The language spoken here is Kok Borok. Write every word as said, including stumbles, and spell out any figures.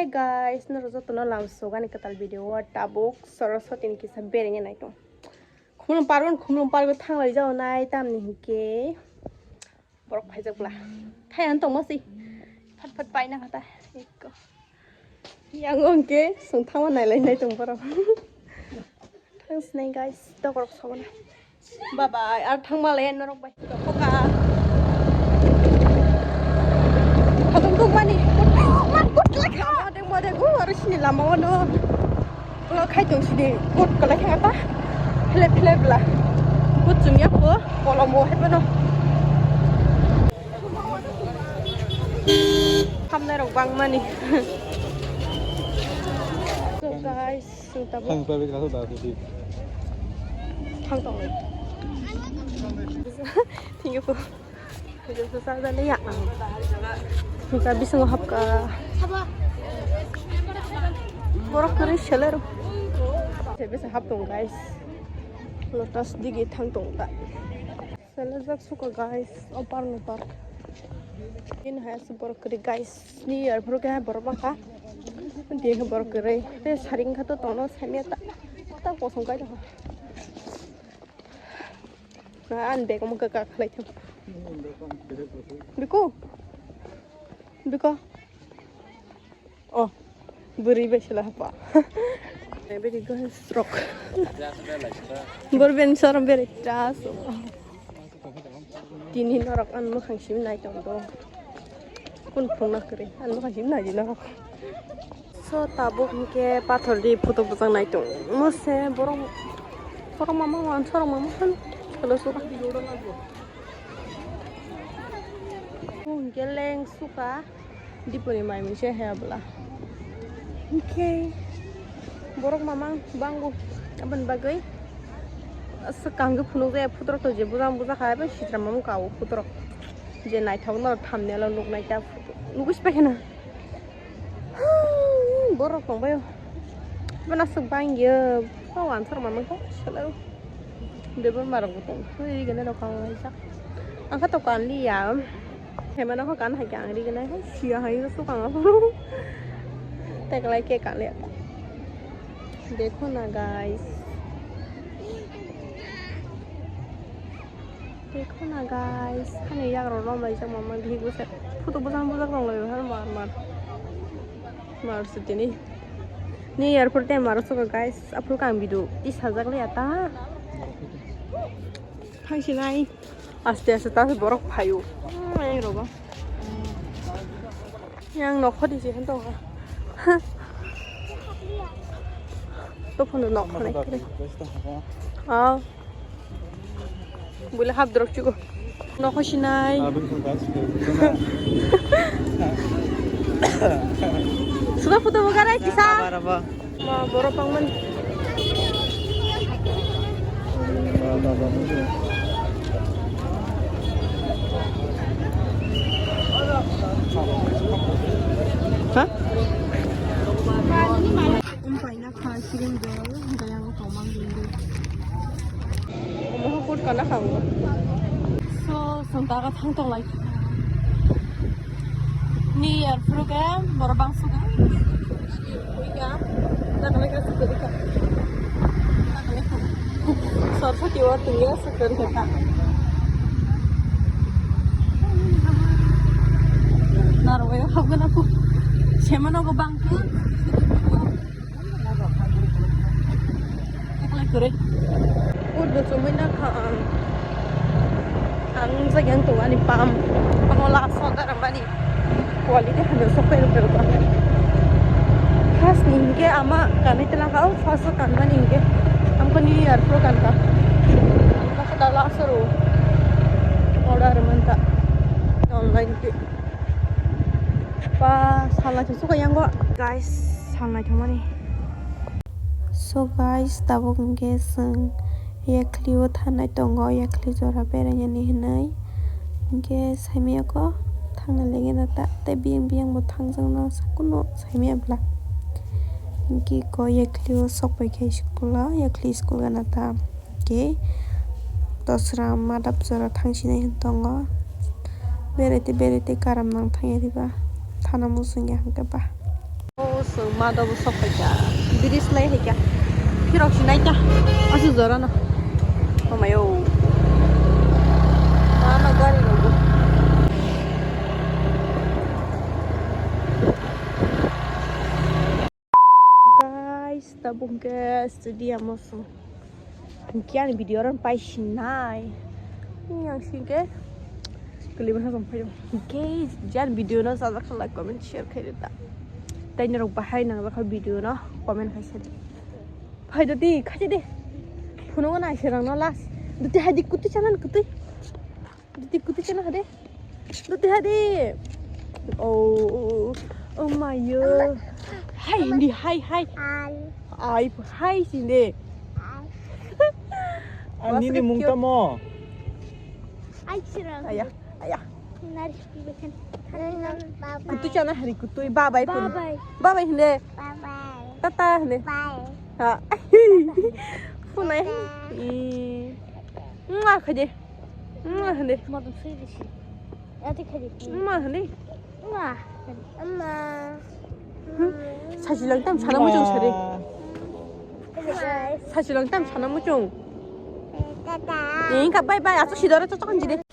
Guys, norok jotono lamsogani kwtal video o tabuk Saraswati ni kisa berengya naitong. Khumlung pargon, khumlung pargo thanglai jao nai tamni hinkhe borok phaijak bla. Thaihan tongma si. Phat phat paina kata. Ikko. Yang ongke sung thangma nailai nai tong borok. Thanks nai guys. Dokorok sogona. Bye bye. Ar thangma le norok bai. Poka. Khatung tung mani. Man kut lekha. Mode mode gu aro sini lama ono. Lo khai tong sini. Kut kalai kha ta. Philip philip la. Kut chumya ko. Kolombo hai pano. Hamnai rok bang mani. So guys. Sing tabuk. Thang tabuk, thang tabuk. Thang tong. Thank you po. Video sa sa dali ya. Hingka bisingo hapka. Borok kwrwi seler. Bisa hap tong guys. Lotus digi thang tong ta. Selejak suka guys, o park no park. Ini hai ase borok kwrwi guys, ni yar phuru khe borok bangkha. Tini khe borok kwrwi. Tei saring kha to tono saimya ta, ta kosong kai tongkha. Na an bag omo kaka khlai thang. Biko, biko. Oh, bwrwi bai sela hapa. Very good, strok. Bor ben sor bere tras. Tini norok an mwkhang sim nai tong do. Kun phung na kre, an mwkhang sim nai di norok. So tabuk hingke pathor di photo bwchang nai tong. Mose borok, borok mama wan sorok mama han. Hello, so. Hingke leng suka dipori mai mui se he bwla. Hingke borok mamang bango aboni bagwi swkang khe phunukjaya phutrok to je bujang bujakha abo sitra mamung kao phutrok je naithok no thumbnail o nuknai ta nugwi se paikha na. Borok tongbaio. Bana swk bangyo. Bau answer manwi kha salo. Bebor marok bo tong. Ri gane rok ang jak. Ang kha to kan liya. Hemano kho kan hai ang ri gane hai sia hai swk ang. Teklai ke kan liya. Dekho na guys. Dekho na guys, hani yagrok romlaijak mama bihik bwsai photo bwchang bwchang tonglaio hwn mar mar. Mar se tini. Ni airport time mar suka guys, aphuru kang bidu is hajak le ata. Phai sinai. Aste aste ta borok phaio. Ai rogo. Yang nokho di se hwn tongkha. To phone nokho nai kre. Ah. Bule hap drok chugo. Nokho sinai. Suka photo buka rai kisa. Ma borok pangman. Ha? Wngkha kha siring dol, hwnkhe yang tongmang dindi. Omo kut kana khango. So, chwng daga thang tong lai. Ni yar phuru khe borok bangsu kha. Koi kha. Daga lai kha, sukuri kha. Daga lai kha. Sor sati o tong ya, sukuri kha. Narwai o habgana kho. Semano go bangkha. Eklai kwrwi. Ut bo chumui na kha ang. Ang jageng tong ani pam. Amo last order ang bani. Quality hamya sok pero pero ba. First ni hingke ama kanai tela kha, first o kanmani hingke. Amko ni yar pro kan ka. Masa da last ro. Order manta. Online ke. Ba, salai se suka yang go. Guys, salai thangmani. So guys, tabuk hingke chwng yakhli o thanai tongo, yakhli jora berainani hinui. Hingke saimaya ko thangna lege na ta, tei biyang biyang bo thangjak no sakhuno saimaya bwla. Hingke ko yakhli o sok pai khe school o, yakhli school gana ta. Khe dosra madap jora thangsinai hwn tongo. Beraite beraite karam nang thangya diba. Thana muchungya hwnkhe ba. Chwng ma dobo sok phaikha. Bridge lai haikha. Phirok sinai ta. Asu jora no. Omayo. Mano gari rogo. Guys, tabuk ke studio mo so. Hingke ani video ron pai sinai. Yang singke. Kali mana sampai. Hingke jan video no sajak like comment share khai da. Tai norok bahai nang jakha video no comment khai sa. Phai do di khai de. Phunuk nai serang no last. Duti hai di kutu channel kutu. Duti kutu channel hade. Duti hade. Oh, oh my yo. Hai indi hai hai. Ai hai sinde. Ani ni mung tamo. Ai chirang. Aya aya. Nari bikin. Kutu channel hari kutu babai pun. Babai. Babai hinde. Babai. Tata hinde. Bye. Ha. Phunai. Tata. Ih. Mua khaje. Mua hinde. Motom sui bisi. Ati khaje. Mua hinde. Mua. Amma. Sachilang tam sana muchung sari. Bye. Sachilang tam sana muchung. Tata. Ih, ka bye bye. Ato sidara to kan jide.